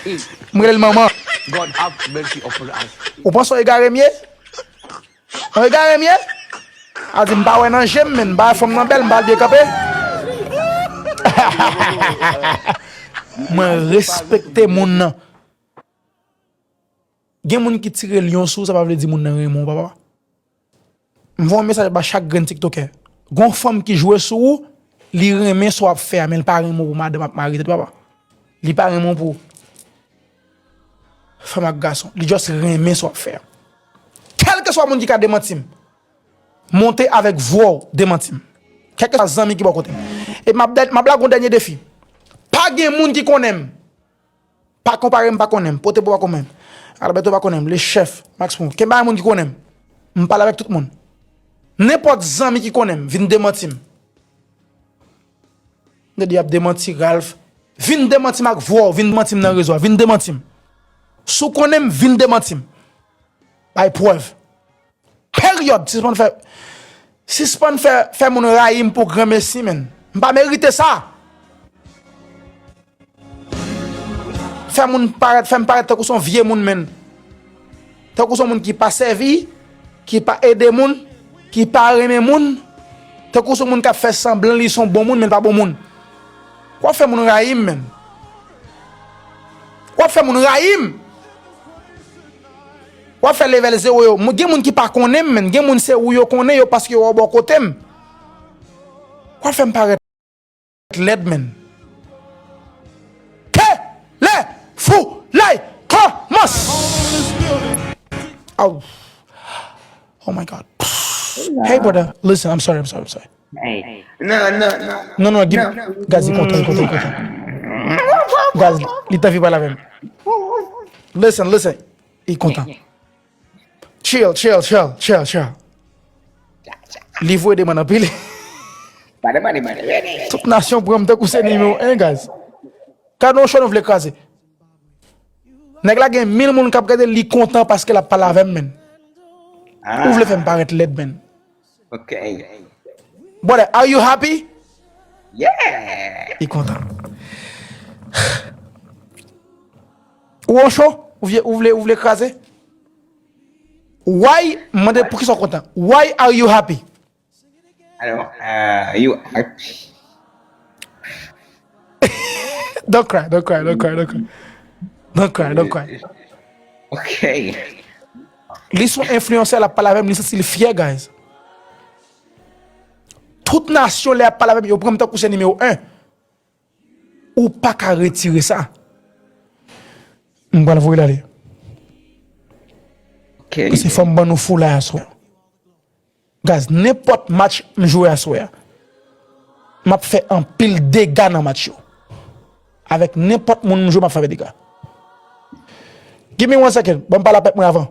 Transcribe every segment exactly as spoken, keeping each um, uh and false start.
M rele l manman. God have mercy upon us. Ou panse w egare m ye? Ou egare m ye? A di m pa wè nan je m, men m pa wè fanm nan bèl, m pa byen kanpe. Mwen respekte moun nan. Gen moun ki tire lyon sou ou, sa pa vle di moun nan renmen w, papa. M voye yon mesaj ba chak grenn tiktokè. Gon fanm ki jwe sou ou, li renmen sa w ap fè a, men li pa renmen w pou madanm ak mari tèt, papa. Li pa renmen w pou fanm ak gason. Li just renmen sa w ap fè a. Kèlkeswa moun ki ka demanti m, monte avèk vwa w, demanti m. Kèlkeswa zanmi ki bò kote m. E m ap, m ap lage yon dènye defi. Pa gen moun ki konnen m. Pa konpare m, pa konnen m. Pote pou pa konnen m. Alberto pa konnen m. Le chèf, Max Pon. Kenbe yon moun ki konnen m. M pale avèk tout moun. Nenpòt zanmi ki konnen m, vin demanti m. M tande y ap demanti Ralph. Vin demanti m ak vwa w, vin demanti m nan rezo a, vin demanti m. Si w konnen m, vin demanti m. Bay prèv. Peryòd. Sispann fè, sispann fè, fè moun rayi m pou granmesi, menn. M pa merite sa. Fè moun parèt, fè m parèt tankou se yon vye moun, menn. Tankou se yon moun ki pa sèvi, ki pa ede moun, ki pa renmen moun. Tankou se yon moun k ap fè sanblan li se yon bon moun, men l pa bon moun. W ap fè moun rayi m, menn. W ap fè moun rayi m. W ap fè level zewo yo. Gen moun ki pa konnen m, menn. Gen moun se ou yo konnen yo paske yo wè w bò kote m. W ap fè m parèt lèd, menn. Ke le foulay kòmanse. Aw. Oh my God. Hey, brother. Listen, I'm sorry, I'm sorry, I'm sorry. Hey. Non, non, non. Non, non, give, Gaz, li kontan, li kontan, li kontan. Gaz, li t anvi pale avè m. Listen, listen. Li kontan. Chill, chill, chill, chill, chill. Li voye demann anpil. Pa demann, demann, demann. Tout nasyon pran m tankou se nimewo en, Gaz. Gade yon show nou vle kraze. Nèg la gen mil moun k ap gade l, li kontan paske l ap pale avè m, menn. Ah. Ou vle fè m parèt lèd, menn. Ok. Brother, are you happy? Yeah. Li kontan. Ou on show? Ou vle, ou vle, ou vle kraze? Why? M mande pou ki sa w kontan. Why are you happy? Alors, euh, you happy? Don't cry, don't cry, don't cry, don't cry. Don't cry, don't cry. Ok. Li sou enfliyansè, l ap pale avè m, li santi l fyè, guys. Tout nasyon lè ap pale avè m, yo pran m tankou se nimewo en. Ou pa ka retire sa. M pral voye l ale. Ok. Paske fò m ban nou foulay aswè. Gaz, nenpòt match m jwe aswè a, m ap fè anpil dega nan match yo. Avèk nenpòt moun m jwe, m ap fè dega. Give me one second. Ban m pale ak pèp mwen avan.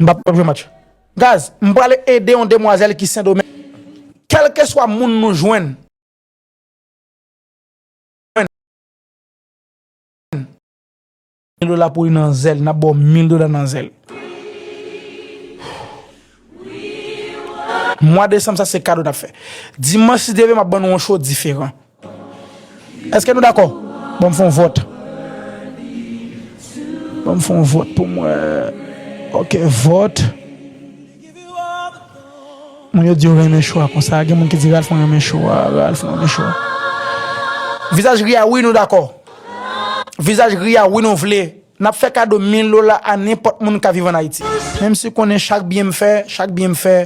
M p ap jwe match. Gaz, m prale ede yon demwazèl ki Sendomeng. Kèlkeswa moun nou jwenn, mil dola pou li nan zèl, n ap ba w mil dola nan zèl. Mwa desanm sa se kado n ap fè. Dimanch si Dye vle m ap ban nou yon show diferan. Èske nou dakò? Ban m fè yon vòt. Ban m fè yon vòt pou mwen. Ok, vòt. Moun yo di yo renmen show a konsa. Gen moun ki di Ralph mwen renmen show a, Ralph mwen renmen show a. Vizaj ri a, wi, nou dakò. Vizaj ri a, wi, nou vle. N ap fè kado mil dola a nenpòt moun k ap viv ann Ayiti. Menm si w konnen chak biyè m fè, chak biyè m fè,